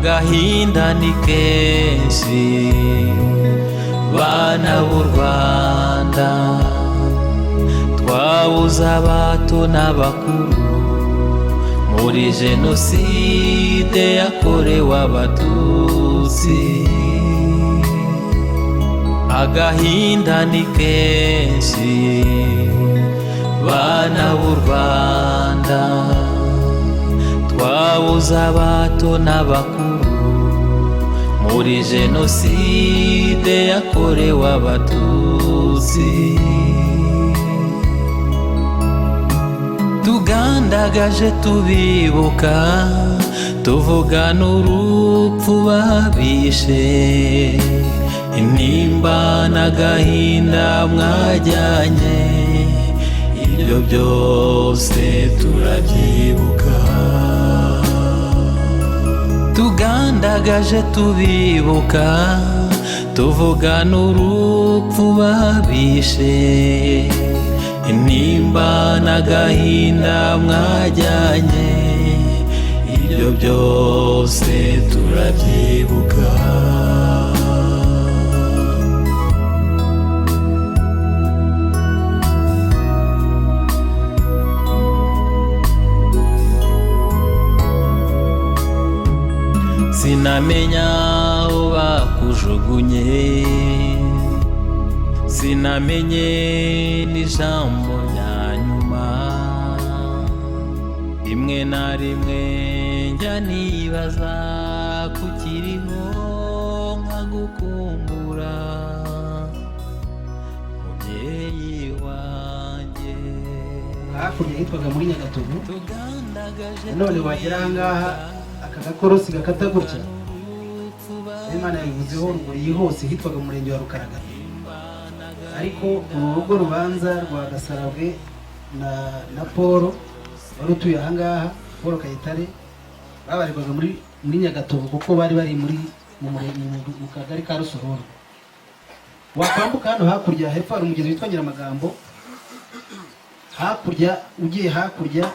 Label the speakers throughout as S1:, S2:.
S1: Agahinda ni kenshi, bana b'u Rwanda, twabuze abato n'abakuru muri Jenoside yakorewe Abatutsi. Agahinda ni kenshi, bana b'u Rwanda, twabuze abato n'abakuru muri Jenoside yakorewe Abatutsi. Tugandagaje tubibuka, tuvuga n'urupfu babishe, intimba n'agahinda mwajyanye, ibyo byose turabyibuka. Tugandagaje tubibuka, tuvuga n'urupfu babishe, intimba n'agahinda mwajyanye, ibyo byose turabyibuka. Sinamenya aho bakujugunye, sinamenye n'ijambo rya nyuma. Rimwe na rimwe njya nibaza kukiriho nkagukumbura, mubyeyi wanjye.
S2: Hakurya hitwaga muri Nyagatovu.
S1: Tugandagaje.
S2: None wagera ahangaha, aka gakorosi gakata gutya, Imana yabivuzeho ngo yihose, hitwaga mu murenge wa Rukaraga. Ariko uru rugo rubanza rwa Gasarabwe na Paul wari utuye ahangaha, Paul Kayitare, babarirwaga muri Nyagatovu kuko bari bari muri mu mure- mu- mu kagari ka Rusororo. Wakwambuka hano hakurya hepfo hari umugezi witwa Nyiramagambo. Hakurya, ugiye hakurya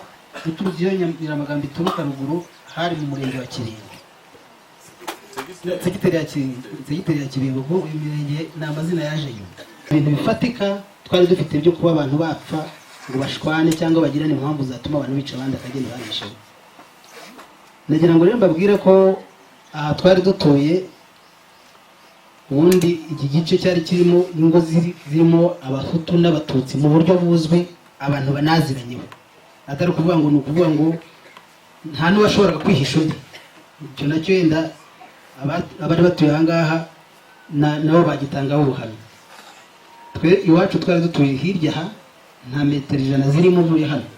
S2: uturutse iyo Nyiramagambo ituruka ruguru, hari mu murenge wa Kiringo, segiteri ya Kiringo, segiteri ya Kibingo, kuko uyu mirenge ni amazina yaje nyuma. Ibintu bifatika twari dufite byo kuba abantu bapfa ngo bashwane cyangwa bagirane impamvu zatuma abantu bica abandi akagenda babisheho. Nagira ngo rero mbabwire ko aha twari dutuye ubundi iki gice cyari kirimo ingo zirimo Abahutu n'Abatutsi mu buryo buzwi, abantu banaziranyeho, atari ukuvuga ngo ni ukuvuga ngo nta n'uwashoboraga kwihisha undi. Icyo nacyo wenda abari batuye aha ngaha nabo bagitangaho ubuhamya. Twe iwacu twari dutuye hirya aha, nta metero 100 zirimo uvuye hano,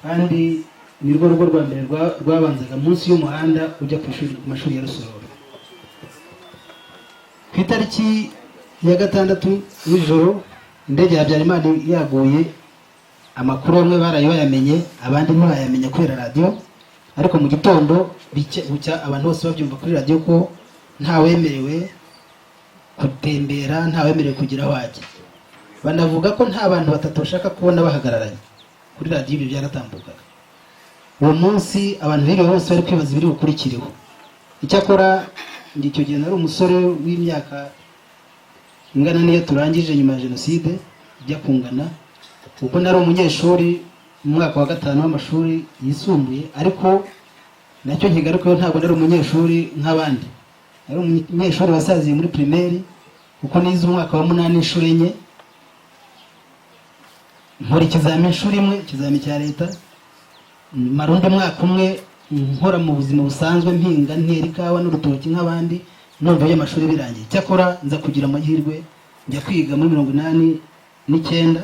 S2: kandi ni rwo rugo rwa mbere rwabanzaga munsi y'umuhanda ujya ku ishuri, ku mashuri ya Rusororo. Ku itariki ya 6 nijoro, indege ya Habyarimana yaguye, amakuru bamwe baraye bayamenye, abandi ntibayamenya kubera radiyo. Ariko mu gitondo bucya abantu bose babyumva kuri radiyo ko ntawemerewe gutembera, ntawemerewe kugira aho ajya. Banavuga ko nta bantu batatu bashaka kubona bahagararanye kuri radiyo. Ibyo byaratambukaga. Uwo munsi abantu biriwe bose bari kwibaza ibiri bukurikireho. Icyakora njye icyo gihe nari umusore w'imyaka ingana n'iyo turangije nyuma ya jenoside, ijya kungana, kuko nari umunyeshuri mu mwaka wa 5 w'amashuri yisumbuye. Ariko nacyo nkigarukeho, ntabwo nari umunyeshuri nk'abandi, nari umunyeshuri wasaziye muri primaire, kuko nize umwaka wa 8 inshuro enye, nkora ikizami inshuro imwe, ikizami cya leta, mara undi mwaka umwe nkora mu buzima busanzwe, mpinga, ntera ikawa n'urutoki nk'abandi, numva iby'amashuri birangiye. Cyakora nza kugira amahirwe njya kwiga muri 89, 88,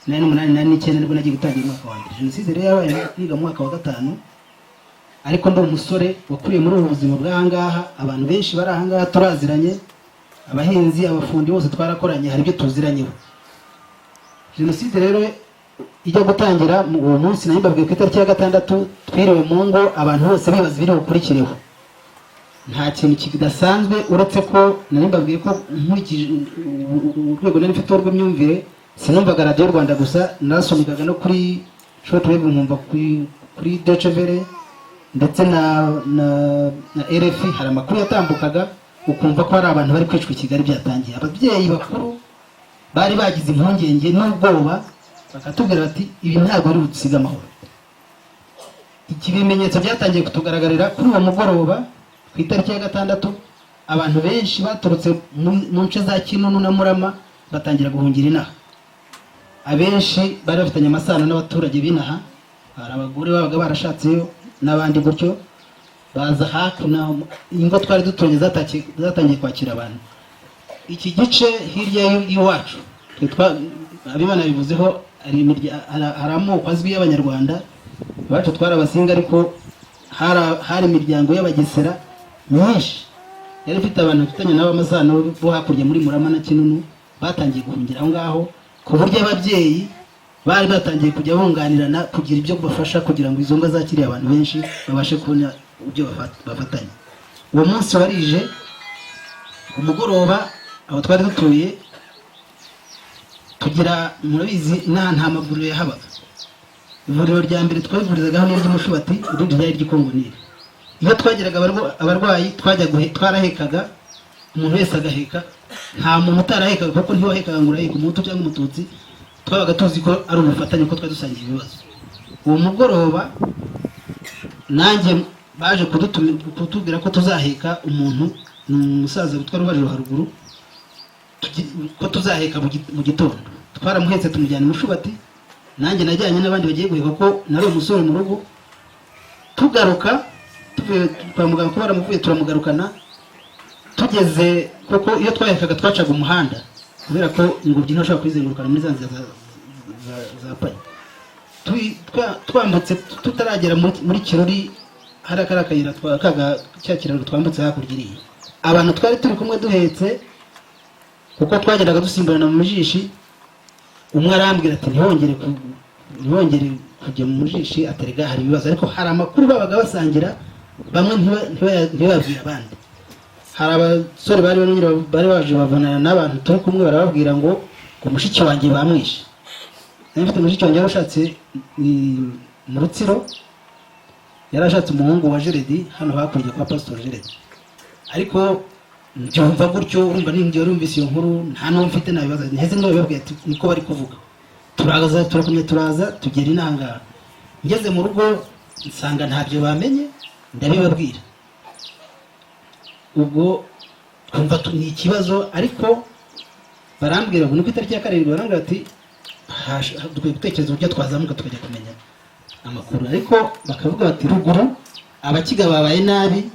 S2: 89, nibwo nagiye gutangira umwaka wa mbere. Jenoside rero yabaye niga mu mwaka wa 5, ariko ndi umusore wakuriye muri ubu buzima bw'ahangaha. Abantu benshi bari ahangaha turaziranye, abahinzi, abafundi, bose twarakoranye, hari ibyo tuziranyeho. Jenoside rero ijya gutangira uwo munsi nari mbabwiye ku itariki ya 6, twiriwe mu ngo, abantu bose bibaza ibiri bukurikireho. Nta kintu kidasanzwe, uretse ko nari mbabwiye ko nkurikije urwego nari mfite rw'imyumvire, sinumvaga Radiyo Rwanda gusa, narasomekaga no kuri short wave, nkumva kuri Deutsche Welle. ndetse na RFI, hari amakuru yatambukaga ukumva ko hari abantu bari kwicwa i Kigali byatangiye. Ababyeyi bakuru bari bagize impungenge n'ubwoba, bakatubwira bati: "Ibi ntabwo ari budusiga amahoro." Iki bimenyetso byatangiye kutugaragarira kuri uwo mugoroba ku itariki ya 6. Abantu benshi baturutse mu nce za Kinunu na Murama batangira guhungira inaha. Abenshi bari bafitanye amasano n'abaturage b'inaha, hari abagore babaga barashatseyo n'abandi gutyo, baza hakuno. Ingo twari duturanye zatangiye kwakira abantu. Iki gice hirya y'iwacu, twe Abimana bivuzeho, hari amoko azwi y'Abanyarwanda. Iwacu twari Abasinga, ariko hari imiryango y'Abagesera myinshi yari ifite abantu bafitanye nabo amasano bo hakurya muri Murama na Kinunu. Batangiye guhungira aho ngaho, ku buryo ababyeyi bari batangiye kujya bunganirana kugira ibyo bafasha, kugira ngo izo ngo zakiriye abantu benshi babashe kubona ibyo bafatanya. Uwo munsi warije umugoroba, aho twari dutuye tugira, murabizi, inaha nta mavuriro yahabaga. Ivuriro rya mbere twavurizagaho ni iry'Umushubati, irindi ryari iry'Ikongoniri. Iyo twageraga abarwayi twarahekaga, umuntu wese agaheka, nta muntu utarahekaga, kuko ntiwahekaga ngo uraheka Umuhutu cyangwa Umututsi. Twabaga tuzi ko ari ubufatanye, kuko twari dusangiye ibibazo. Uwo mugoroba nanjye baje kutubwira ko tuzaheka umuntu, ni umusaza witwa Rubariro haruguru, ko tuzaheka mu gitondo. Twaramuhetse tumujyana i Mushubati. Nanjye najyanye n'abandi bagiye guheka, ko nari umusore mu rugo. Tugaruka tuvuye kwa muganga, ko baramuvuye, turamugarukana. Tugeze, kuko iyo twahekaga twacaga umuhanda, kubera ko ingobyi ntashobora kuyizengurukana muri za nzira za panya. Twambutse tutaragera muri Kirori, hari akari akayira kaga cya kiraro twambutse hakurya iriya. Abantu twari turi kumwe duhetse, kuko twagendaga dusimburana mu mujishi, umwe arambwira ati: "Ntiwongere kujya mu mujishi." Aterega hari ibibazo, ariko hari amakuru babaga basangira, bamwe ntibabwire abandi. Hari abasore bari bari baje babonana n'abantu turi kumwe, barababwira ngo mushiki wanjye bamwishe. Nari mfite mushiki wanjye yarashatse mu Rutsiro, yari ashatse umuhungu wa Jeredi hano hakurya kwa Pasitori Jeredi. Ariko mbyumva gutyo, urumva ninjye wari iyo nkuru, nta n'uwo mfite nabibaza. Ntiheze ndabibabwira ati niko bari kuvuga. Turaza, turakomeza, turaza tugera inahangaha. Ngeze mu rugo nsanga ntabyo bamenye, ndabibabwira. Ubwo twumva ni ikibazo, ariko barambwira ngo ni ku itariki ya 7, barambwira ati dukwiye gutekereza uburyo twazamuka tukajya kumenya amakuru. Ariko bakavuga bati ruguru Abakiga babaye nabi,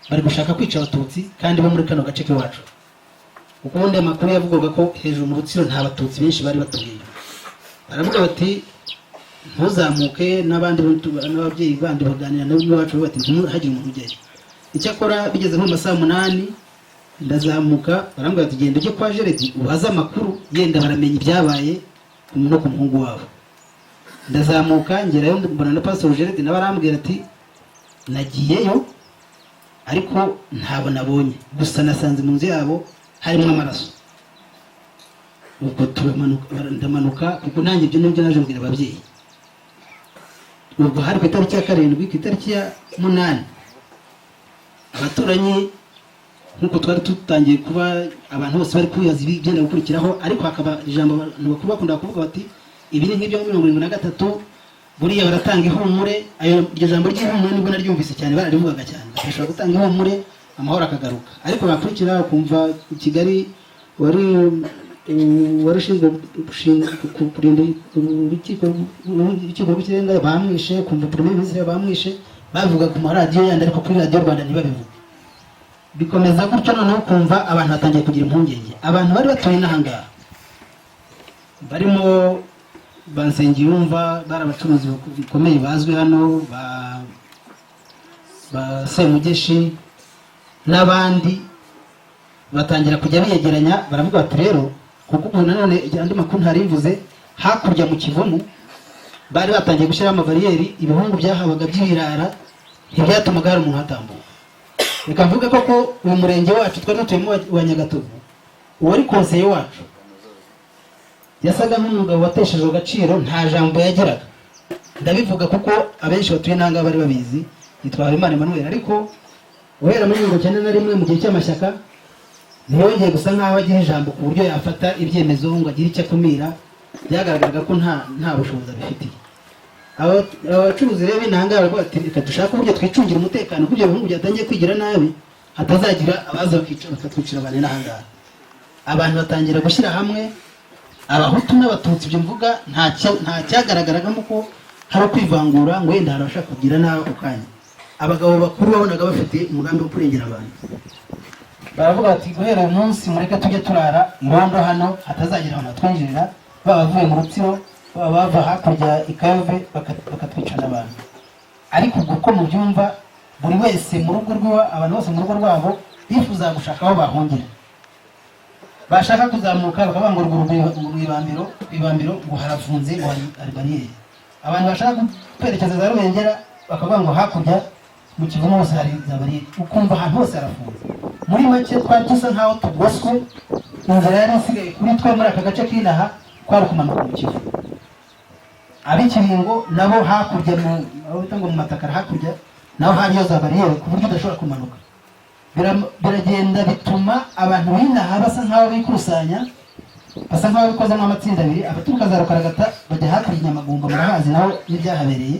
S2: bari gushaka kwica Abatutsi kandi bo muri kano gace k'iwacu, kuko ubundi amakuru yavugaga ko hejuru mu Rutsiro nta Batutsi benshi bari batuyeyo. Baravuga bati ntuzamuke, n'abandi n'ababyeyi bandi baganira nabo iwacu bati ntihagire umuntu ujyayo. Icyakora bigeze nko mu masaha 8 ndazamuka, barambwira bati genda ujye kwa Jeredi ubaze amakuru, yenda baramenya ibyabaye no ku muhungu wabo. Ndazamuka ngerayo, mbona na Pastor Jeredi, nawe arambwira ati nagiyeyo ariko ntabo nabonye, gusa nasanze mu nzu yabo harimo amaraso. Ubwo turamanuka, ndamanuka, kuko nanjye ibyo nibyo naje mbwira ababyeyi. Ubwo hari ku itariki ya 7. Ku itariki ya 8, abaturanyi, nk'uko twari dutangiye kuba abantu bose bari kwibaza ibigenda gukurikiraho, ariko hakaba ijambo abantu bakuru bakunda kuvuga bati ibi ni nk'ibyo muri 73, buriya baratanga ihumure. Ayo iryo jambo ry'ihumure nibwo naryumvise cyane, bararivugaga cyane, bashobora gutanga ihumure amahoro akagaruka. Ariko bakurikira ukumva i Kigali wari ushinzwe kurinda urukiko rw'Ikirenga bamwishe, kumva Premier Ministre bamwishe, babivuga ku maradiyo yandi, ariko kuri Radiyo Rwanda ntibabivuge. Bikomeza gutyo, noneho kumva abantu batangiye kugira impungenge. Abantu bari batuye n'ahangaha barimo ba Nsengiyumva, bari abacuruzi bikomeye bazwi hano, ba Semugeshi n'abandi, batangira kujya biyegeranya, baravuga bati rero, kuko ubu nanone andi makuru ntarivuze, hakurya mu Kivumu bari batangiye gushyiraho amabariyeri. Ibihungu byahabaga by'ibirara ntibyatumaga hari umuntu hatambuka. Reka mvuge koko uwo murenge wacu twari dutuyemo wa Nyagatovu, uwari konseye wacu yasaga nk'umugabo wateshejwe agaciro, nta jambo yagiraga. Ndabivuga kuko abenshi batuye n'ahangaha bari babizi. Yitwa Habimana Emmanuel. Ariko guhera muri 91, mu gihe cy'amashyaka, ntiyongeye gusa nk'aho agira ijambo ku buryo yafata ibyemezo ngo agire icyo akumira. Byagaragaraga ko nta bushobozi abifitiye. Abacuruzi rero b'inanga baravuga bati: "Reka dushake uburyo twicungira umutekano, kuko ibyo bihugu byatangiye kwigira nabi, hatazagira abaza bakica, bakatwicira abantu n'ahangaha." Abantu batangira gushyira hamwe, Abahutu n'Abatutsi. Ibyo mvuga nta cyagaragaragamo ko hari ukwivangura, ngo wenda hari abashaka kugira nabi ako kanya. Abagabo bakuru babonaga bafite umugambi wo kurengera abantu, baravuga bati: "Guhera uyu munsi mureke tujye turara irondo hano, hatazagira abantu batwinjirira, baba bavuye mu Rutsiro, baba bava hakurya i Kayove, bakatwicana abantu." Ariko ubwo uko mubyumva, buri wese mu rugo rw'iwa, abantu bose mu rugo rwabo bifuza gushaka aho bahungira. Bashaka kuzamuka bakavuga ngo ruguru mu ibambiro, ku ibambiro ngo harafunze, ngo hari bariyeri. Abantu bashaka kwerekeza za Rubengera bakavuga ngo hakurya mu Kivumu hose hari za bariyeri. Ukumva ahantu hose harafunze. Muri make twari dusa nkaho tugoswe. Inzira yari isigaye kuri twe muri aka gace k'inaha kwari ukumanuka mu Kivu. Ab'Ikibingo nabo hakurya mu aho bita ngo mu Matakara, hakurya naho hariyo za bariyeri ku buryo udashobora kumanuka. Biragenda bituma abantu b'inaha basa nkaho bikusanya, basa nkaho bikozemo amatsinda abiri. Abaturuka za Rukaragata bajya hakurya i Nyamagumba, murahazi naho n'ibyahabereye,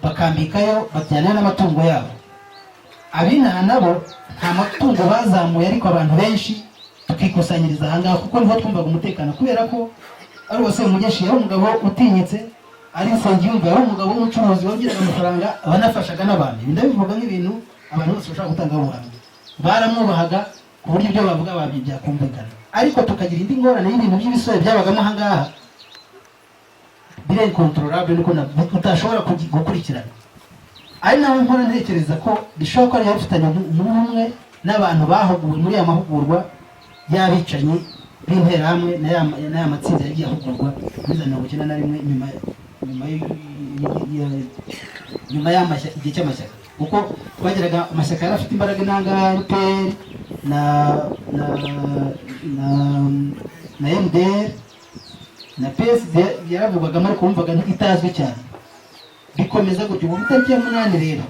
S2: bakambikayo, bajyanayo n'amatungo yabo. Ab'inaha nabo nta matungo bazamuye, ariko abantu benshi tukikusanyiriza ahangaha kuko niho twumvaga umutekano, kubera ko ari uwase Mugeshi yari umugabo utinyitse, ari Nsengiyumva yari umugabo w'umucuruzi wagiraga amafaranga, banafashaga n'abantu. Ibi ndabivuga nk'ibintu abantu bose bashobora gutanga ubuhamya. Baramwubahaga ku buryo ibyo bavuga byakumvikana. Ariko tukagira indi ngorane y'ibintu by'ibisore byabagamo ahangaha biri incontrôlable, niko utashobora gukurikirana. Ari naho nkora ntekereza ko bishobora kuba byari bifitanye ubumwe n'abantu bahuguwe muri aya mahugurwa y'abicanyi b'Interahamwe n'aya matsinda yagiye ahugurwa muri za 91, nyuma igihe cy'amashyaka, kuko twageraga amashyaka yari afite imbaraga inanga RPR na MDR na PSD yaravugwagamo, ariko wumvaga itazwi cyane. Bikomeza gutyo. Ubu itariki ya 8 rero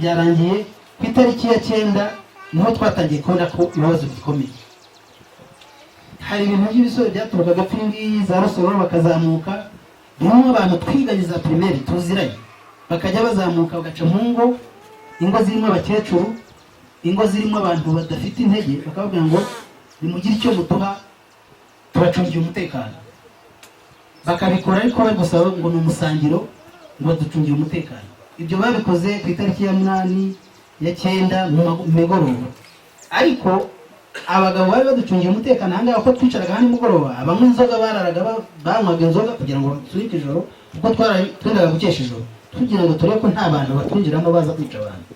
S2: byarangiye, ku itariki ya 9 niho twatangiye kubona ko ibibazo bikomeye. Hari ibintu by'ibisore byaturukaga pfi ngiyi za Rusororo, bakazamuka, bimwe abantu twiganye za primaire tuziranye, bakajya bazamuka bagaca mu ngo, ingo zirimo abakecuru, ingo zirimo abantu badafite intege, bakababwira ngo: "Nimugire icyo muduha, tubacungiye umutekano." Bakabikora ariko bari gusaba ngo ni umusangiro, ngo baducungire umutekano. Ibyo babikoze ku itariki ya 8, ya 9 mu migoroba. Ariko abagabo bari baducungiye umutekano ahangaha, ko twicaraga hano nimugoroba, abanywa inzoga bararaga banywaga inzoga kugira ngo basunike ijoro, kuko twendaga gukesha ijoro, tugira ngo turebe ko nta bantu batwinjiramo baza kwica abantu.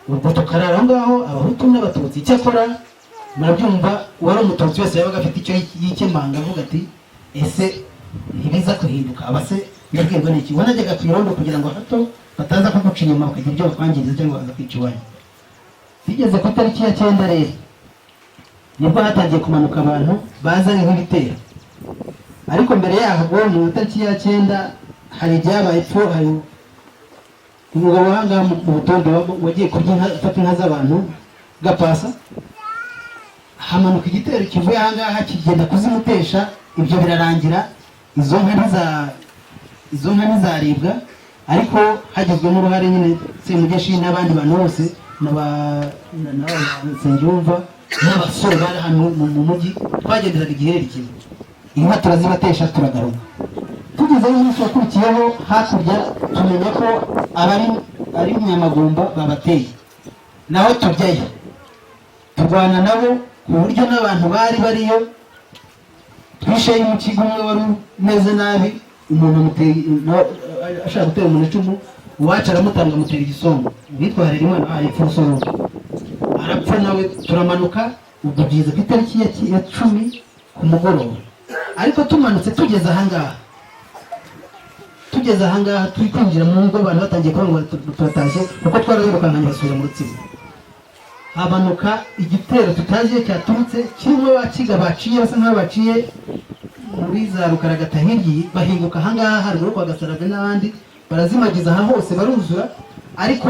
S2: Ubwo tukarara aho ngaho, Abahutu n'Abatutsi. Icyakora murabyumva, uwari Umututsi wese yabaga afite icyo yikemanga, avuga ati: "Ese ntibiza guhinduka? Abase ndabwirwa n'iki?" Wanajyaga ku irondo kugira ngo hato bataza kuguca inyuma bakagira ibyo bakwangiriza cyangwa bakaza kwica iwanyu. Bigeze ku itariki ya 9 rero, nibwo hatangiye kumanuka abantu bazanye nk'ibitero. Ariko mbere yaho, ubwo mu itariki ya 9 hari ibyabaye epfo. Hari umugabo wahangaha mu Butonde wagiye kurya inka, afata inka z'abantu gapasa, hamanuka igitero kivuye ahangaha kigenda kuzimutesha. Ibyo birarangira, izo nka ntizaribwa, ariko hagizwemo uruhare nyine Semugeshi n'abandi bantu bose na ba Nsengiyumva n'abasore bari hano mu mujyi twagenderaga igiheri kimwe. Inka turazibatesha, turagaruka. Tugezeyo umunsi wakurikiyeho hakurya, tumenya ko abari ari Nyamagumba babateye, naho tujyayo turwana nabo ku buryo n'abantu bari bariyo twisheyo umukigo umwe wari umeze nabi. Umuntu ashaka gutera umuntu icumu, uwacu aramutanga, amutera igisongo, uwitwa Harerimana hepfo Rusororo, arapfa nawe. Turamanuka. Ubwo byiza ku itariki ya 10 ku mugoroba. Ariko tumanutse tugeze ahangaha, turi kwinjira mu ngo, abantu batangiye kuvuga ngo turatashye, kuko twarabirukankanye basubira mu Rutsiro. Hamanuka igitero tutazi iyo cyaturutse, kirimo abakiga baciye, basa nk'aho baciye muri za Rukaragata hirya, bahinguka ahangaha haruguru kwa Gasarabwe n'abandi. Barazimagiza aha hose, baruzura. Ariko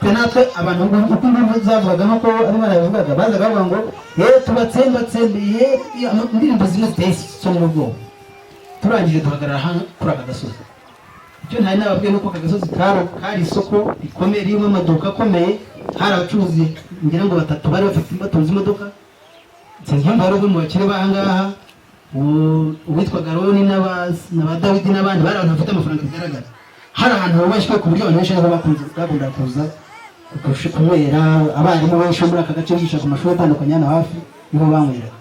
S2: twe natwe abantu, uko imvugo zavugaga, nk'uko abimana babivugaga, bazaga bavuga ngo ye tubatsembatsembe ye, indirimbo zimwe ziteye isoni n'ubwoba. Turangije duhagarara hano kuri aka gasozi. Icyo ntari nababwiye nuko aka gasozi kari isoko rikomeye ririmo amaduka akomeye. Hari abacuruzi ngira ngo batatu bari bafite, batunze imodoka. Nsengiyumva wari umwe mu bakire b'ahangaha, uwitwa Garoni na ba Dawidi n'abandi bari abantu bafite amafaranga bigaragara. Hari ahantu hubashywe ku buryo abantu benshi ariho bakundaga kuza kunywera. Abarimu benshi bo muri aka gace bigisha ku mashuri atandukanye hano hafi niho banyweraga.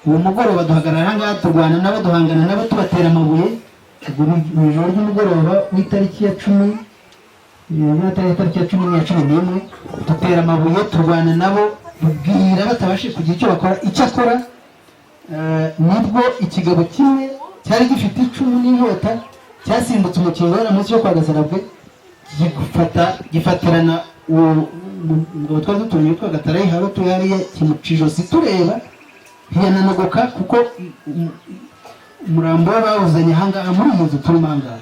S2: Uwo mugoroba duhagarara ahangaha, turwana nabo, duhangana nabo, tubatera amabuye. Ubwo mu ijoro ry'umugoroba w'itariki ya 10, itariki ya 10 n'iya 11, dutera amabuye, turwana nabo, bwira batabashije kugira icyo bakora. Icyakora nibwo ikigabo kimwe cyari gifite icumu n'inkota cyasimbutse umukingo wari munsi yo kwa Gasarabwe, gifata gifatirana uwo mugabo twari duturanye witwa Gatarayiha utuye hariya, kimuca ijosi tureba, ntiyananogoka, kuko umurambo we bawuzanye ahangaha muri iyi nzu turimo ahangaha,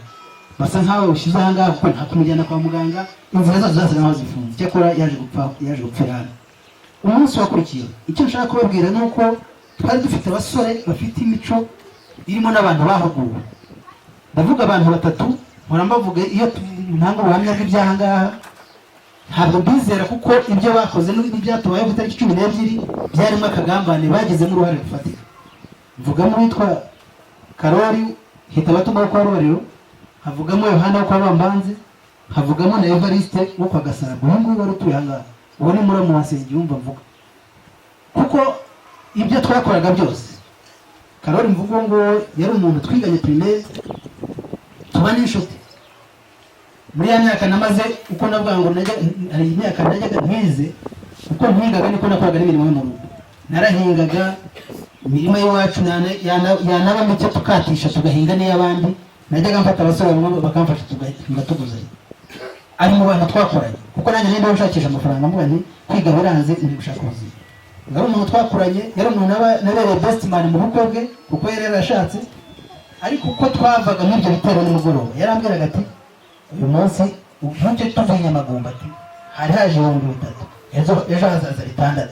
S2: basa nkaho bawushyize ahangaha kuko nta kumujyana kwa muganga, inzira zose zasaga nkaho zifunze. Icyakora yaje gupfa, yaje gupfira hano umunsi wakurikiyeho. Icyo nshaka kubabwira ni uko twari dufite abasore bafite imico irimo n'abantu bahuguwe. Ndavuga abantu batatu mpora mbavuga iyo ntanga ubuhamya bw'ibyaha ngaha. Ntabwo mbizera, kuko ibyo bakoze n'ibyatubayeho ku itariki 12 byarimo akagambane, bagizemo uruhare rufatika. Mvugamo uwitwa Karori Hitabatuma wo kwa Rubariro, havugamo Yohana wo kwa Bambanze, havugamo na Evariste wo kwa Gasarabwe, uyu nguyu wari utuye ahangaha. Uwo ni muramu wa Nsengiyumva mvuga, kuko ibyo twakoraga byose, Karori mvuga uwo nguwo yari umuntu twiganye primaire, tuba n'inshuti muri ya myaka namaze. Uko navuga ngo hari imyaka najyaga nkize, uko nkigaga niko nakoraga n'imirimo yo mu rugo. Narahingaga imirima y'iwacu, yanaba mike tukatisha, tugahinga n'iy'abandi. Najyaga mfata abasore bamwe bakamfasha, tugahinga tuguzanya. Ari mu bantu twakoranye, kuko nanjye nari nshakisha amafaranga, mvuga nti kwiga biranze, ndi gushaka ubuzima. Yari umuntu twakuranye, yari umuntu nabereye best man mu bukwe bwe, kuko yari yarashatse. Ariko uko twavaga muri ibyo bitero nimugoroba, yarambwiraga ati uyu munsi ntuce tuvuye i Nyamagumba, ati hari haje 3000, ejo hazaza 6000.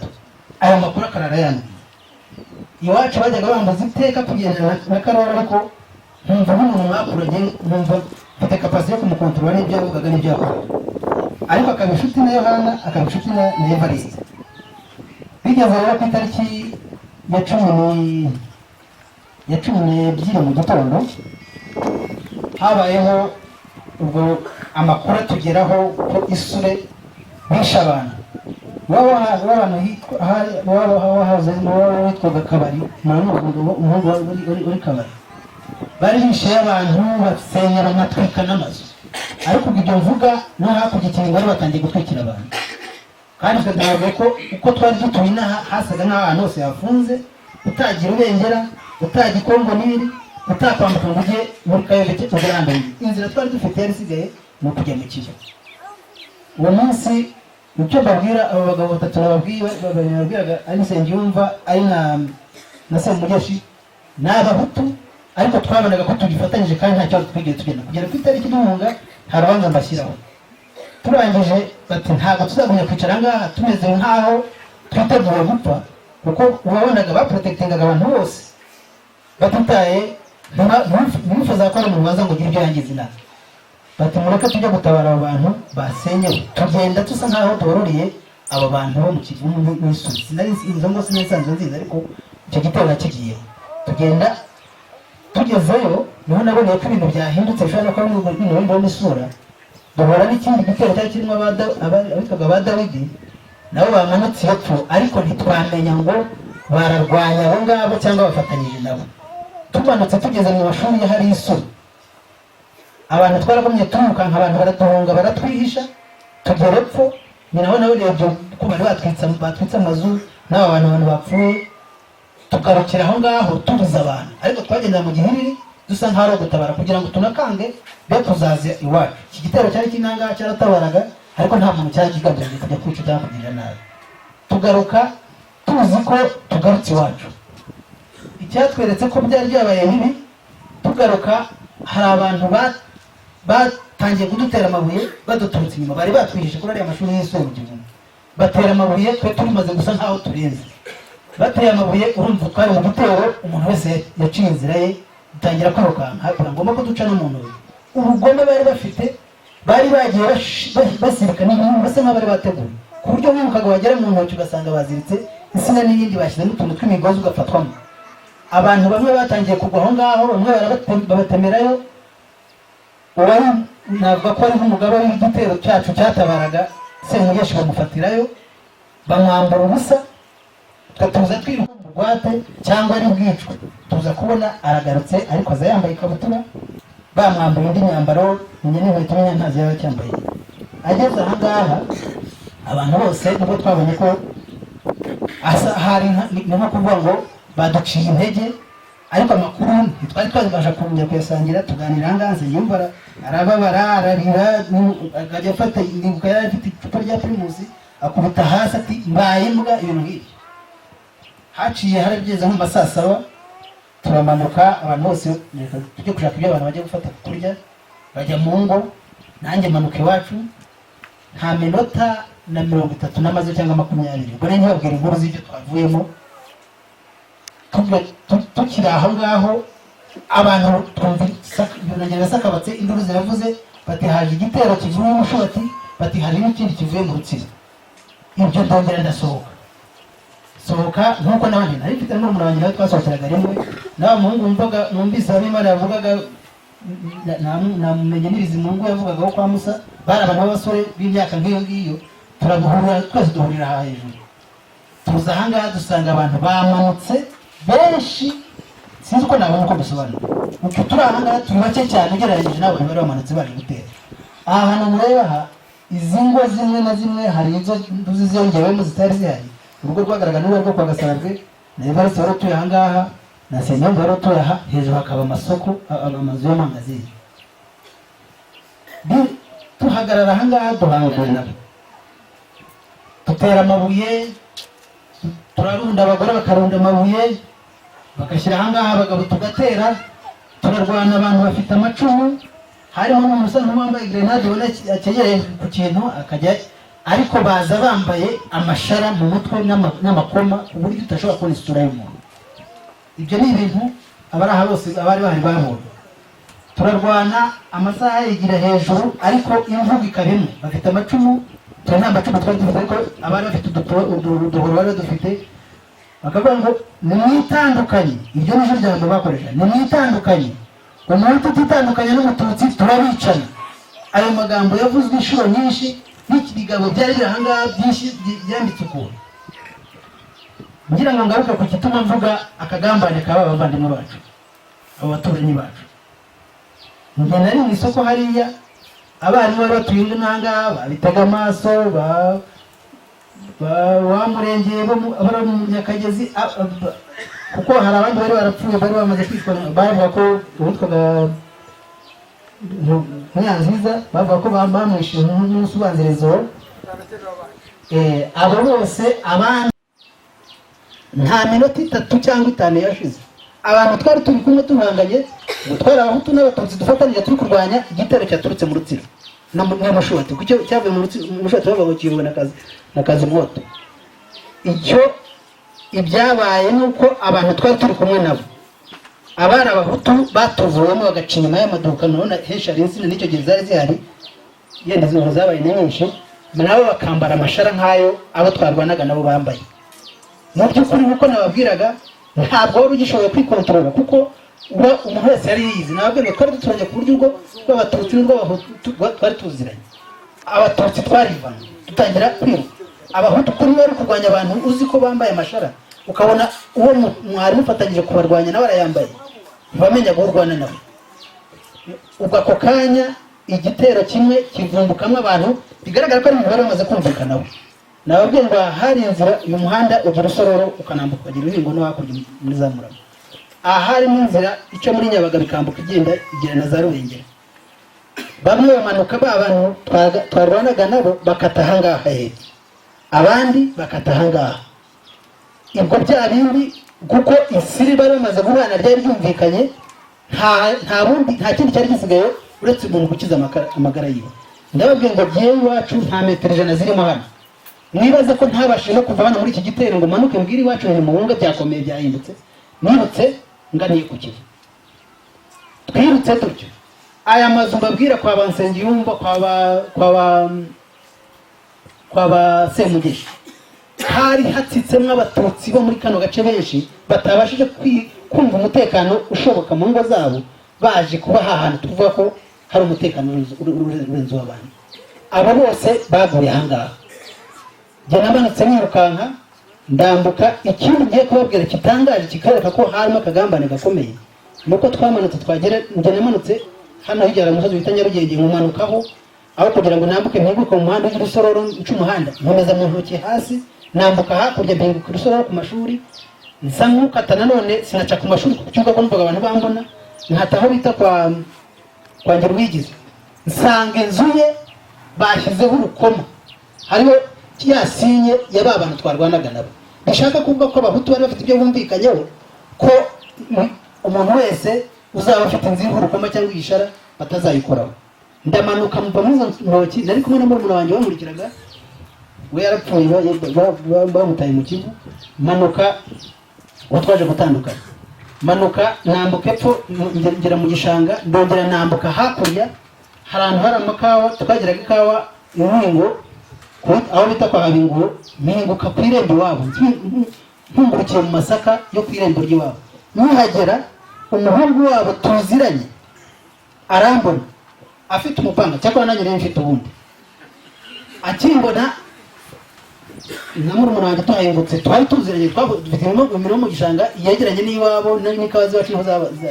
S2: Ayo makuru akarara yambwiye. Iwacu bajyaga bambaza iteka kugendana na Karori, ariko nkumva nk'umuntu mwakuranye, nkumva mfite capacité yo kumukontorora n'ibyo yavugaga n'ibyo yakoraga. Ariko akaba inshuti na Yohana, akaba inshuti na Evariste. Bigeze rero ku itariki ya 12 mu gitondo, habayeho ubwo amakuru atugeraho ko Isure bishe abantu. Waba wahaze witwaga Kabari, muramuzi, umuhungu wari Kabari, bari bishe abantu, basenya, banatwika n'amazu. Ariko ubwo ibyo mvuga, no hakurya ikintu bari batangiye gutwikira abantu. Kandi twe ntabwo ko uko twari dutuye inaha hasaga nk'aho ahantu hose hafunze, utagira ubengera, utajya i Kongo Nili, utakwambuka ngo ujye muri Kayove ugere ahandi. Inzira twari dufite yari isigaye ni ukujya mu Kivu. Uwo munsi, icyo mbabwira, abo bagabo batatu nababwiye, bababwiraga, ari Nsengiyumva, ari na Semugeshi, ni Abahutu, ariko twabonaga ko tugifatanyije kandi nta kibazo twigeze tugenda kugera ku itariki duhunga, nta rubanza mbashyiraho. Turangije bati ntabwo tuzagumya kwicara ngaha tumeze nk'aho twiteguye gupfa, kuko wabonaga baprotectingaga abantu bose batitaye, ntibifuza ko ari umuntu waza ngo ugire ibyo yangiza inaha. Bati mureke tujye gutabara abo bantu basenyewe. Tugenda dusa nk'aho tubaruriye abo bantu bo mu Kivumu n'Isuri. Sinari izo ngo sinari nsanzwe nzizi, ariko icyo gitero nakigiyeho. Tugenda, tugezeyo niho naboneye ko ibintu byahindutse, bishobora no kuba ibintu mbona isura. Duhura n'ikindi gitero cyari kirimo abitwaga ba Dawidi, nabo bamanutse hepfo, ariko ntitwamenya ngo bararwanya abo ngabo cyangwa bafatanyije nabo. Tumanutse tugeze mu mashuri hari Isuri, abantu twaragumye turirukanka, abantu baratuhunga, baratwihisha. Tugera epfo ni naho naboneye ibyo ko bari batwitse amazu n'aba bantu bapfuye. Tugarukira aho ngaho tubuza abantu, ariko twagendera mu gihiriri, dusa nk'aho ari ugutabara kugira ngo tunakange be kuzaza iwacu. Iki gitero cyari kinangaha cyaratabaraga, ariko nta muntu cyari kigambiriye kujya kwica cyangwa kugirira nabi. Tugaruka tuzi ko tugarutse iwacu. Icyatweretse ko byari byabaye bibi, tugaruka hari abantu Batangiye kudutera amabuye baduturutse inyuma. Bari batwihishe kuri ariya mashuri y'isumbuye, batera amabuye twe tumaze gusa nkaho turenze. Bateye amabuye, urumva twari mu gitero, umuntu wese yaciye inzira ye, dutangira kwirukanka, biba ngombwa ko duca no mu ntoki. Ubugome bari bafite, bari bagiye basirika n'ibintu basa nk'aho bari bateguye, ku buryo wirukaga wagera mu ntoki ugasanga baziritse insina n'ibindi, bashyizemo utuntu tw'imigozi ugafatwamo. Abantu bamwe batangiye kugwa aho ngaho, bamwe babatemerayo. Uwari navuga ko ari nk'umugaba w'igitero cyacu cyatabaraga Semugeshi, bamufatirayo, bamwambura ubusa. Twe tuza twiruka mu rwate cyangwa ari bwicwe. Tuza kubona aragarutse, ariko aza yambaye ikabutura, bamwambuye indi myambaro, menya n'inkweto, menya ntazi yaba acyambaye. Ageze aha ngaha, abantu bose nibwo twabonye ko asa hari ni nko kuvuga ngo baduciye intege, ariko amakuru ntitwari twabasha kongera kuyasangira. Tuganira aha ngaha, Nsengiyumva arababara, ararira, akajya afata, ndibuka yari afite icupa rya Primus, akubita hasi ati: "Mbaye imbwa", ibintu nk'ibyo. Haciye harageze nko mu ma saa 7, turamanuka abantu bose, reka tujye gushaka ibyo abantu bajya gufata kurya, bajya mu ngo, nanjye manuka iwacu. Nta minota na 30 n'amaze cyangwa 20, ubwo rero ntibabwira inkuru z'ibyo twavuyemo. Tukiri aho ngaho, abantu twumva ibirenge birasakabatse, induru ziravuze, bati haje igitero kivuye mu Mushubati, bati hari n'ikindi kivuye mu Rutsiro. Ibyo ndongera ndasohoka, sohoka nk'uko n'abandi nari mfite n'murumuna wanjye nawe twasohokeraga rimwe, nawe muhungu wumvaga numvise Habimana yavugaga, namumenye n'Bizimungu yavugaga wo kwa Musa, bari abantu b'abasore b'imyaka nk'iyo ngiyo. Turabuhurira twese, duhurira aha hejuru. Tuza ahangaha dusanga abantu bamanutse benshi, sinzi uko nabona uko mbisobanura. Uku turi ahangaha turi bake cyane ugereranyije n'abantu bari bamanutse baje gutera. Aha hantu mureba aha, izi ngo zimwe na zimwe hari izo nduzi ziyongewemo zitari zihari. Urugo rwagaragara n'urugo rwo kwa Gasarabwe na Evariste wari utuye ahangaha na Nsengiyumva wari utuye aha hejuru, hakaba amasoko, amazu y'amangazini. Tuhagarara ahangaha duhangana nabo, dutera amabuye, turarunda, abagore bakarunda amabuye bagashyira ahangaha, abagabo tugatera, turarwana. Abantu bafite amacumu, harimo n'umuntu usa nk'uwambaye grenade, ubona akenyeye ku kintu akajya, ariko baza bambaye amashara mu mutwe n'amakoma ku buryo udashobora kubona isura y'umuntu. Ibyo ni ibintu abari aha bose abari bahari babonye. Turarwana amasaha yigira hejuru, ariko imvugo ikaba imwe: bafite amacumu, twe nta macumu twari dufite, ariko abari bafite uduhoro bari badufite, bakavuga ngo nimwitandukanye. Iryo ni ryo jambo bakoresha: nimwitandukanye, umuntu utitandukanye n'Umututsi turabicana. Ayo magambo yavuzwe inshuro nyinshi, n'ikigabo byari biri ahangaha byinshi byanditse ukuntu. Ngira ngo ngaruke ku gituma mvuga akagambane kaba abavandimwe bacu, abo baturanyi bacu. Njye nari mu isoko hariya, abarimu bari batuye n'ahangaha babitega amaso, ba murenge bo abari mu Nyakagezi, kuko hari abandi bari barapfuye, bari bamaze kwicwa. Bavuga ko uwitwaga Munyanziza, bavuga ko bamwishe umunsi ubanziriza uwo. Abo bose abandi, nta minota 3 cyangwa 5 yashize, abantu twari turi kumwe duhanganye, ngo twari Abahutu n'Abatutsi dufatanyije turi kurwanya igitero cyaturutse mu Rutsiro no mu Mushubati, kuko cyavuye mu Rutsiro, mu Mushubati bavuga ngo kiyobowe na Kazimwoto. Icyo ibyabaye ni uko abantu twari turi kumwe nabo, abari Abahutu, batuvuyemo bagaca inyuma y'amaduka. Nubona henshi hari insina, n'icyo gihe zari zihari, yenda izo zabaye nyinshi, nabo bakambara amashara nk'ayo abo twarwanaga nabo bambaye. Mu by'ukuri, nk'uko nababwiraga, ntabwo wari ugishoboye kwikontorora, kuko uba umuntu wese yari yiyizi. Nababwira ngo twari duturanye ku buryo ubwo rw'Abatutsi n'urw'Abahutu twari tuziranye. Abatutsi twarivanga, dutangira kwiruka. Abahutu, kuri bari kurwanya abantu uzi ko bambaye amashara, ukabona uwo mwari mufatanyije kubarwanya nawe arayambaye, ntibamenyaga uwo urwana nawe. Ubwo ako kanya igitero kimwe kivumbukamo abantu, bigaragara ko ari ibintu bari bamaze kumvikanaho. Nababwiye ngo aha hari inzira, uyu muhanda uva Rusororo ukanambuka ukagera Ruhingo no hakurya muri za Murama. Aha harimo inzira ica muri Nyabaga, bikambuka igenda igera na za Rubengera. Bamwe bamanuka, ba bantu twarwanaga nabo bakata ahangaha hepfo, abandi bakata ahangaha. Ubwo bya bindi, kuko isiri bari bamaze guhana ryari ryumvikanye, nta bundi, nta kindi cyari gisigaye uretse Uretse umuntu gukiza amagara yiwe. Ndababwira ngo jyewe iwacu nta metero 100 zirimo hano. Mwibaze ko ntabashije no kuva hano muri iki gitero ngo manuke mbwire iwacu ngo muhunge, byakomeye, byahindutse. Nirutse nganiye ku Kivu, twirutse tutyo. Aya mazu mbabwira, kwa ba Nsengiyumva, kwa ba Semugeshi, hari hatsitsemo Abatutsi bo muri kano gace benshi batabashije kumva umutekano ushoboka mu ngo zabo, baje kuba hantu tuvuga ko hari umutekano urenze uw'abantu. Abo bose baguye ahangaha. Njye namanutse nirukanka, ndambuka. Ikindi ngiye kubabwira kitangaje, kikareka ko harimo akagambane gakomeye, ni uko twamanutse twagera, njye namanutse hano hirya hari umusozi bita Nyarugenge, nkumanukaho. Aho kugira ngo nambuke mpinguke mu muhanda w'Urusororo nca umuhanda, nkomeza mu ntoki hasi, nambuka hakurya, mpinguka Urusororo ku mashuri, nsa nk'ukata nanone. Sinaca ku mashuri ku kibuga ko numvaga abantu bambona, nkata aho bita kwa Ngiruwigize, nsanga inzu ye bashyizeho urukoma, hariho ya signe ya ba bantu twarwanaga nabo. Bishaka kuvuga ko Abahutu bari bafite ibyo bumvikanyeho, ko umuntu wese uzaba afite inzu iriho urukoma cyangwa igishara batazayikoraho. Ndamanuka mva muri izo ntoki, nari kumwe na murumuna wanjye wamurikiraga, we yarapfuye, bamutaye mu Kivu. Manuka, uwo twaje gutandukana, manuka nambuka epfo, ngera mu gishanga, ndongera nambuka hakurya, hari ahantu hari amakawa, twageraga ikawa impingo, aho bita kwa Habinguwo. Mpinguka ku irembo iwabo, mpingurukiye mu masaka yo ku irembo ry'iwabo. Nkihagera, umuhungu wabo tuziranye arambona afite umupanga, cyakora nanjye nari mfite uwundi. Akimbona na murumuna wanjye tuhahingutse, twari tuziranye, dufite imirimo mu gishanga yegeranye n'iwabo, n'ikawa z'iwacu niho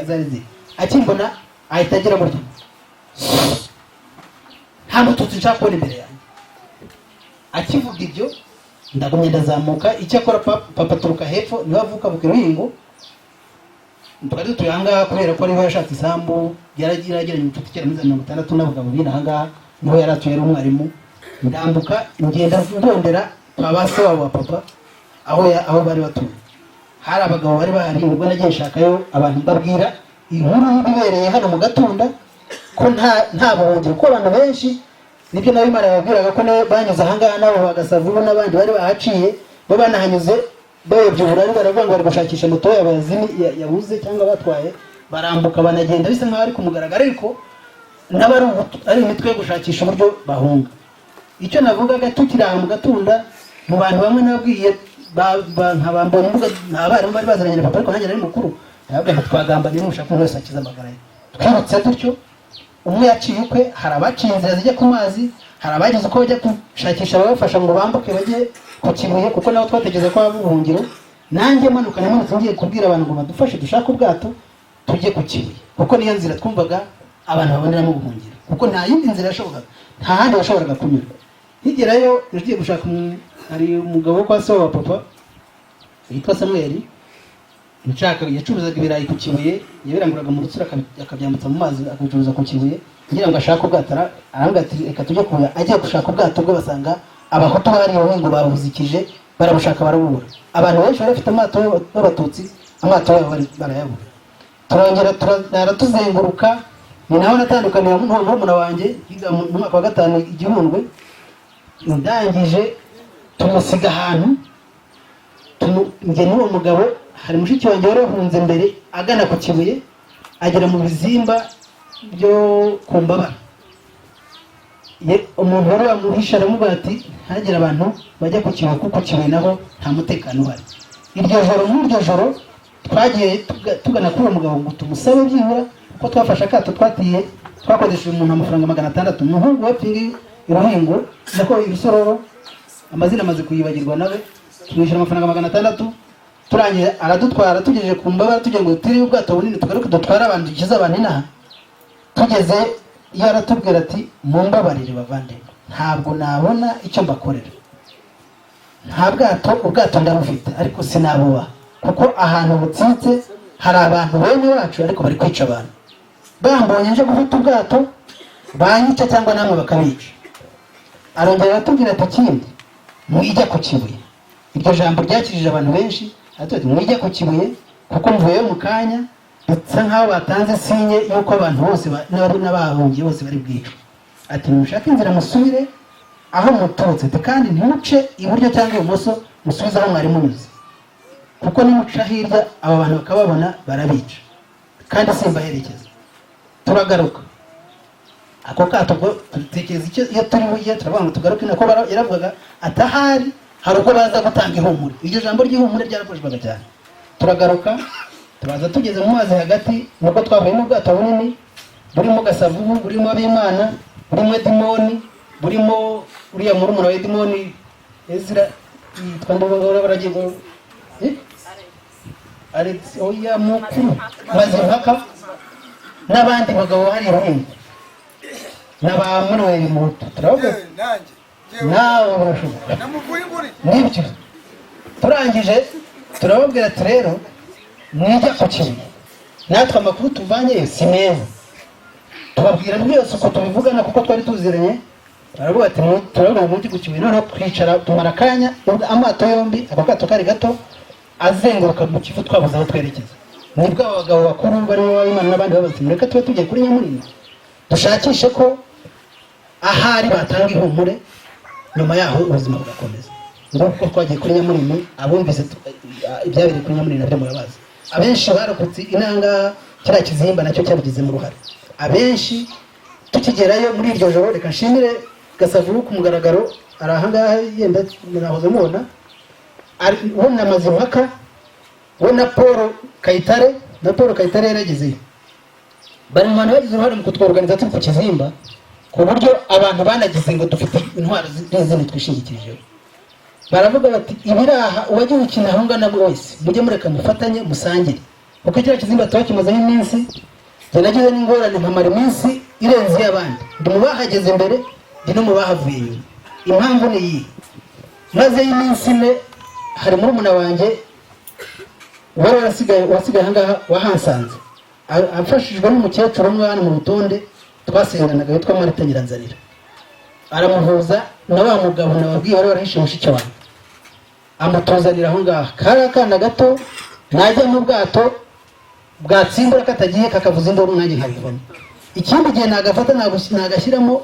S2: zari ziri. Akimbona ahita agira gutya: "Nta Mututsi nshaka kubona imbere yanjye." Akivuga ibyo, ndagumye ndazamuka. Icyakora papa aturuka hepfo, niwe avuka mu Ruhingo. Twari dutuye ahangaha kubera ko ariho yashatse isambu, yaragiranye ubucuti kera muri za 60 n'abagabo b'ino ahangaha, niho yari atuye, ari umwarimu. Ndambuka ngenda ndondera kwa ba se wabo wa papa, aho bari batuye hari abagabo bari bahari. Ubwo nagiye nshakayo abantu, mbabwira inkuru y'ibibereye hano mu Gatunda, ko nta buhungiro, ko abantu benshi, nibyo nawe Imana yababwiraga, ko nawe banyuze ahangaha, nabo bagasavubu n'abandi bari bahaciye, bo banahanyuze bayobye uburari, baravuga ngo bari gushakisha moto yabazimi yabuze cyangwa batwaye, barambuka banagenda bisa nkaho ari ku mugaragaro, ariko nabo ari imitwe yo gushakisha uburyo bahunga. Icyo navugaga, tukiri aha mu Gatunda, mu bantu bamwe nabwiye nka ba Mbonyimbuga, nta barimu bari baziranye na papa, ariko nanjye nari mukuru, ndababwira nti twagambaniye, nushaka umuntu wese akiza amagara ye. Twirutse dutyo, umwe yaciye ukwe, hari abaciye inzira zijya ku mazi, hari abagize uko bajya gushakisha ababafasha ngo bambuke bajye ku Kibuye, kuko nabo twatekereza ko haba ubuhungiro. Nanjye manuka, namanutse ngiye kubwira abantu ngo badufashe dushake ubwato tujye ku Kibuye, kuko niyo nzira twumvaga abantu baboneramo ubuhungiro, kuko nta yindi nzira yashobokaga, nta handi washoboraga kunyura. Nkigerayo nagiye gushaka hari umugabo wo kwa se wa papa witwa Samweli, nshaka, yacuruzaga ibirayi ku Kibuye, yabiranguraga mu Rutsiro akabyambutsa mu mazi akabicuruza ku Kibuye, ngira ngo ashake ubwato. Arambwira ati: "Reka tujye kuya." Agiye gushaka ubwato bwe, basanga Abahutu bari ngo babuzikije, barabushaka barabubura. Abantu benshi bari bafite amato b'Abatutsi, amato yabo barayabura. Turongera turara tuzenguruka. Ni naho natandukaniye na murumuna wanjye yiga mu mwaka wa gatanu igihundwe. Ndangije tumusiga ahantu, njye n'uwo mugabo. Hari mushiki wanjye wari wahunze mbere agana ku Kibuye, agera mu bizimba byo ku Mbabara. Umuntu wari wamuhishe aramubwira ati: "Ntihagire abantu bajya ku Kibuye, kuko ku Kibuye naho nta mutekano uhari." Iryo joro, muri iryo joro twagiye tugana kuri uwo mugabo ngo tumusabe byibura, kuko twafashe akato, twatiye, twakodesheje umuntu amafaranga 600, umuhungu wa Pingi Iruhingo, nako Irusororo, amazina amaze kuyibagirwa nawe. Tumwishyura amafaranga 600, turangiye aradutwara. Tugejeje ku Mbabara, tugira ngo dutire ubwato bunini tugaruke dutware abantu, dukize abantu inaha. Tugeze iyo, aratubwira ati: "Mumbabarire bavandimwe, ntabwo nabona icyo mbakorera, nta bwato. Ubwato ndabufite ariko sinabubaha, kuko ahantu butsitse hari abantu bene wacu, ariko bari kwica abantu. Bambonye nje gufata ubwato banyica cyangwa namwe bakabica." Arongera aratubwira ati: "Ikindi, mwijya ku Kibuye." Iryo jambo ryakijije abantu benshi. Aratubwira ati: "Mwijya ku Kibuye, kuko mvuyeyo mu kanya." Bisa nk'aho batanze signe y'uko abantu bose n'abahungiye bose bari bwicwe. Ati: "Nimushake inzira musubire aho muturutse." Ati: "Kandi ntimuce iburyo cyangwa ibumoso, musubize aho mwari munyuze, kuko nimuca hirya aba bantu bakababona barabica, kandi simbaherekeza." Turagaruka ako kato, ubwo dutekereza icyo iyo turi bujye, turavuga ngo tugaruke. Nako yaravugaga ati ahari hari ubwo baza gutanga ihumure. Iryo jambo ry'ihumure ryarakoreshwaga cyane. Turagaruka, turaza, tugeze mu mazi hagati, nubwo twavuye n'ubwato bunini burimo Gasavubu, burimo Abimana, burimo Edimoni, burimo uriya murumuna wa Edimoni Ezra, yitwa ndabona baragiye ngo eh? Alex, oya, mukuru Mazimpaka n'abandi bagabo hari ruhinga n'aba Manuel Muto, turavuga.
S3: Nanjye njyewe.
S2: Nawe urashobora.
S3: Namuvura imburi.
S2: Nibyo, turangije turababwira ati: "Rero mwijya ku Kibuye, natwe amakuru tuvanyeyo si meza." Tubabwira byose uko tubivugana kuko twari tuziranye. Baravuga ati turabona mujyi ku Kibuye. Noneho twicara, tumara akanya, ubwo amato yombi, ako kato kari gato, azenguruka mu Kivu, twabuze aho twerekeza. Nibwo aba bagabo bakuru barimo Abimana n'abandi babaza ati: "Mureke tube tugiye kuri Nyamunini, dushakishe ko ahari batanga ihumure, nyuma yaho ubuzima bugakomeza." Nguko twagiye kuri Nyamunini. Abumvise ibyabereye kuri Nyamunini nabyo murabazi. Abenshi barokotse inanga, kiriya kizimba nacyo cyabigizemo uruhare. Abenshi tukigerayo muri iryo joro, reka nshimire Gasavubu ku mugaragaro, ari ahangaha, yenda murahoze mubona we na Mazimpaka, we na Paul Kayitare. Na Paul Kayitare yaragezeyo. Bari mu bantu bagize uruhare mu kutworganiza turi ku kizimba, ku buryo abantu banagize ngo dufite intwaro n'izindi twishingikirijeho. Baravuga bati: "Ibiraha uwagiye ukina aho ngana wese, mujye mureka mufatanye musangire," kuko kiriya kizimba tuba kimazeho iminsi. Njye nagize n'ingorane, mpamara iminsi irenze iy'abandi. Ndi mu bahageze mbere, ndi no mu bahavuye nyuma. Impamvu ni iyi: maze y'iminsi 4, hari murumuna wanjye wari warasigaye, wasigaye ahangaha, wahansanze afashijwe n'umukecuru umwe hano mu rutonde twasenganaga witwa Marita Nyiranzanira. Aramuhuza na wa mugabo nababwiye wari warahishe mushiki wanjye, amutuzanira aho ngaho. Kari akana gato, najya mu bwato bwatsimbura katagiye kakavuza induru, nanjye nkabivamo. Ikindi gihe nagafata nagashyiramo,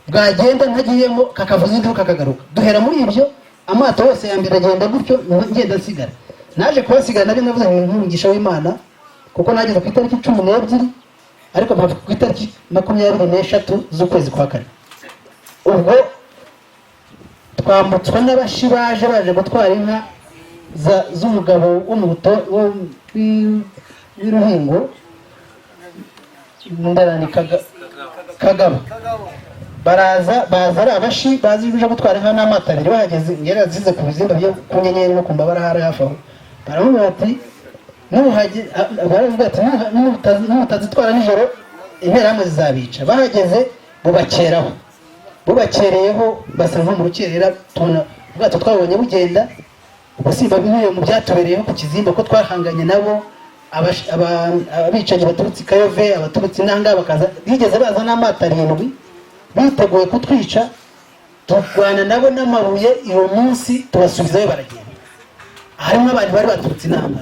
S2: bwagenda ntagiyemo kakavuza induru kakagaruka. Duhera muri ibyo, amato yose ya mbere agenda gutyo, ngenda nsigara. Naje kuhasigara nabyo navuze ngo nk'umugisha w'Imana, kuko nageze ku itariki 12, ariko mpava ku itariki 23 z'ukwezi kwa kane. Ubwo twambutswa n'Abashi baje gutwara inka z'umugabo wo mu buto w'iruhingo, ndarani Kagabo. Baraza, baza ari Abashi, bazi uje gutwara inka n'amato abiri. Bahageze, ngera zize ku bizimba byo ku nyenyeri no ku mbabara hari hafi aho. Baramubwira ati baravuga ati: "Nimutazitwara nijoro, Interahamwe zizabica." Bahageze bubakeraho, bubakereyeho basa nko mu rukerera, tubona ubwato twabonye bugenda. Ubwo simba bimwe mu byatubereyeho ku kizimba, ko twahanganye nabo, abicanyi baturutse i Kayove, abaturutse inanga bakaza, bigeze baza n'amato arindwi biteguye kutwica. Turwana nabo n'amabuye uwo munsi, tubasubizayo baragenda. Harimo abantu bari baturutse inanga.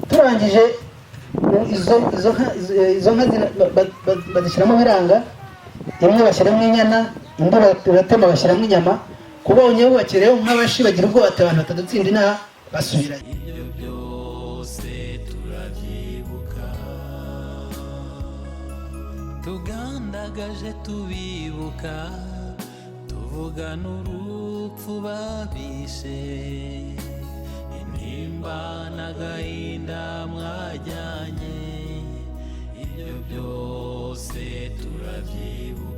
S2: Turangije izo nka bazishyiramo biranga, imwe bashyiramo inyana, indi baratema bashyiramo inyama. Kubonye bubakereyeho nk'Abashi, bagira ubwoba ati: "Abantu batadutsinda inaha." Basubirayo.
S1: Ibyo byose turabyibuka, tugandagaje tubibuka, tuvuga n'urupfu babishe, intimba n'agahinda mwajyanye, ibyo byose turabyibuka.